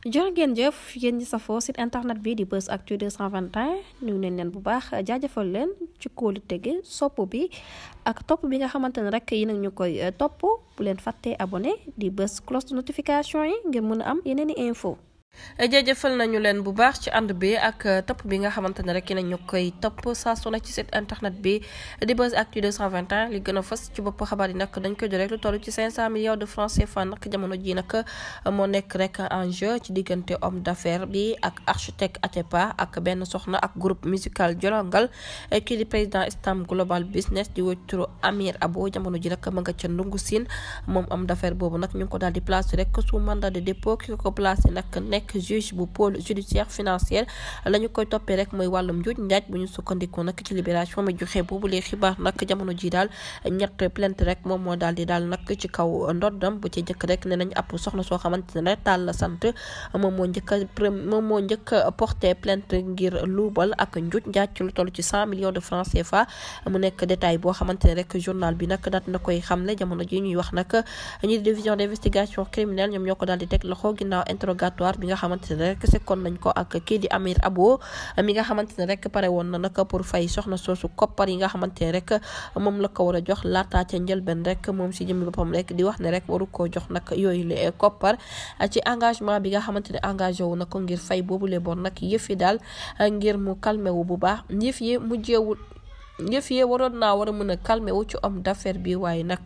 jërë ngeen jëf yéen ñi safoo site internet bi di Buzz Actu 221 ñu neen leen bu baax jaajëfal leen ci kóolu tege sopp bi ak topp bi nga xamante ne rek yi nag ñu koy topp bu leen fàttee abonné di bës cloche de notification yi ngir mën a am yeneen i info jaajëfal nañu leen bu baax ci ànd bi ak topp bi nga xamante ne rek nañu koy topp saa su nekk ci site internet bi di Buzz Actu 221 li gën a fës ci bopp xabaar yi nag dañ koy jox rek lu toll ci 500 millions de francs CFA nag jamono ji nag moo nekk rek en jeu ci diggante homme d'affaires bi ak architecte Atepa ak benn soxna ak groupe musical Jolongal kii di président Stam Global Business di wëccuru Amir Abo jamono ji nag ma nga ca ndungu siin moom homme d'affaires boobu nag ñu ngi ko daal di placé rek sous mandat de dépôt ki ko placé nag nekk juge bu pôle judiciaire financier la ñu koy toppee rek mooy wàllum njuuj njaaj bu ñu sukkandikoo nag ci libération mi joxe boobu lee xibaar nag jamono ji daal ñett plainte rek moom moo daal di daal nag ci kaw ndoddam bu ci njëkk rek ne nañ ab soxna soo xamante ne Tall la sant moom moo njëkk a porté plainte ngir luubal ak njuuj njaaj ci lu toll ci 100 millions de francs CFA mu nekk détail boo xamante ne rek journal bi nag daat na koy xamle jamono ji ñuy wax nag ñi division d'investigation criminelle ñoom ñoo ko daal di teg loxo ginnaaw interrogatoire bi nga xamante ne rek sekkoon nañ ko ak kii di Amir Abo mi nga xamante ne rek pare woon na nag pour fay soxna soosu koppar yi nga xamante ne rek moom la ko war a jox laataa ca njëlbeen rek moom si jëmmi boppam rek di wax ne rek waru koo jox nag yooyu le koppar ci engagement bi nga xamante ne engagé wu na ko ngir fay boobu le bon nag yëf yi daal ngir mu calmé wu bu baax yëf yi waroon naa war a mën a calmé wu ci homme d'affaires bi waaye nag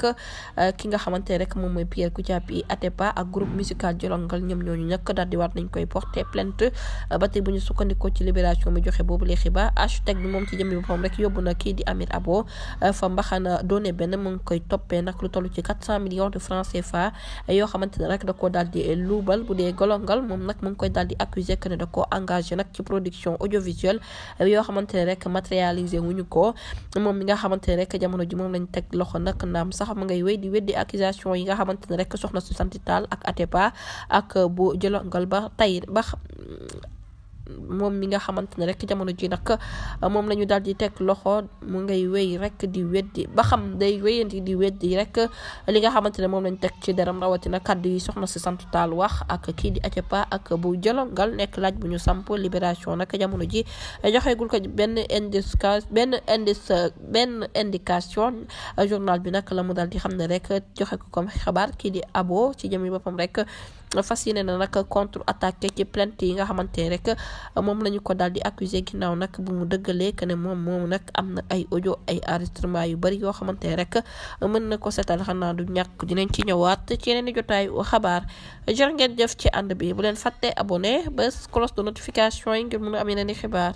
ki nga xamante ne rek moom mooy Pierre Goudiaby Atepa ak groupe musical Jolongal ñoom ñooñu nag daal di waat nañ koy porter plainte ba tey bu ñu sukkandikoo ci libération mi joxe boobu lee xibaar hashtag bi moom ci jëmmi boppam rek yóbbu na kii di Amir Abo fa mbaxana doone benn mu ngi koy toppee nag lu toll ci 400 millions de francs CFA yoo xamante ne rek da koo daal di luubal bu dee Golongal moom nag mu ngi koy daal di accuser que ne da koo engagé nag ci production audiovisuelle yoo xamante ne rek matérialisé wuñu ko moom mi nga xamante ne rek jamono ji moom lañ teg loxo nag naam sax ma ngay wéy di weddi accusation yi nga xamante ne rek soxna su sant Tall ak Atepa ak bu Jolongal ba tey ba moom mi nga xamante ne rek jamono ji nag moom la ñu daal di teg loxo mu ngay wéy rek di weddi ba xam day wéyanti di weddi rek li nga xamante ne moom lañ teg ci deram rawatina kàddu yi soxna si sant Tall wax ak kii di Atepa ak bu Jolongal nekk laaj bu ñu samp libération nag jamono ji joxeegul ko benn indication journal bi nag la mu daal di xam ne rek joxe ko comme xabaar kii di Abo ci jëmi boppam rek fas yéene na nag contre attaqué ci plainte yi nga xamante ne rek moom la ñu ko daal di accusé ginnaaw nag bu mu dëggalee que ne moom nag am na ay audio ay enregistrement yu bari yoo xamante ne rek mën na ko seetal xanaa du ñàkk dinañ ci ñëwaat ci yeneen i jotaayu xabaar jërë ngeen jëf ci ànd bi bu leen fàtte abonné ba cloche de notification yi ngir mën a am yeneen i xibaar